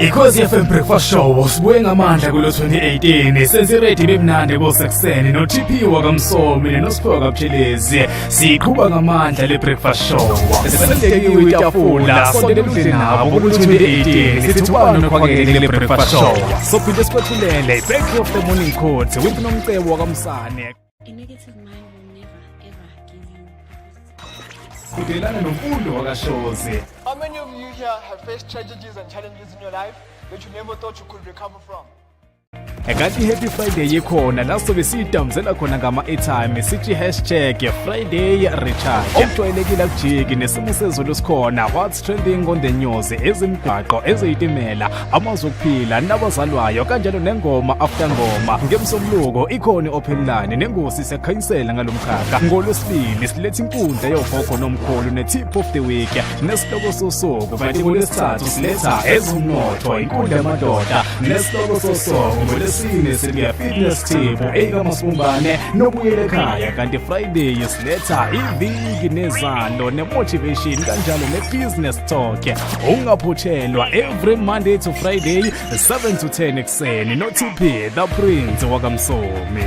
Ikhozi FM Breakfast Show sibuye ngamandla kulo 2018, senze ready bemnandi kosekuseni no TP wakaMsomi noSipho kaButhelezi. Siqhuba ngamandla le breakfast show, selidekiwe itafula, sondela udle nabo kulo 2018. Sithi ubani oqhwakele le breakfast show? Sophinde sikwethulele back of the morning court with Nomcebo wakaMsane. A negative mind will never ever give you positive. Kudelana noMfundo wakaShozi. How many of you here have faced tragedies and challenges in your life that you never thought you could recover from? Kanti Happy Friday ikhona la sobe siyidamzela khona ngama-airtime, sithi #FridayRecharge. Okujwayelekile akujiki, nesimo sezulu sikhona, what's trending on the news, ezemigwaqo, ezeyitimela, amazwe okuphila nabazalwayo, kanjalo nengoma after ngoma. Ngemsombuluko ikhona i-open line nengosi, siyakhanyisela ngalo mkhakha. Ngolwesibili siletha inkundla yogogo nomkhulu ne-tip of the week nesihloko sosuku, kanti ngolwesithathu siletha ezomnotho, inkundla yamadoda nesihloko sosuku. Ngolwesine sinika fitness tip eyikaMasibumbane nobuyele ekhaya, kanti Friday siletha iviki nezalo ne-motivation, kanjalo ne-business talk. Ungaphuthelwa every Monday to Friday, 7 to 10 ekuseni, no-TP the Prince wakaMsomi.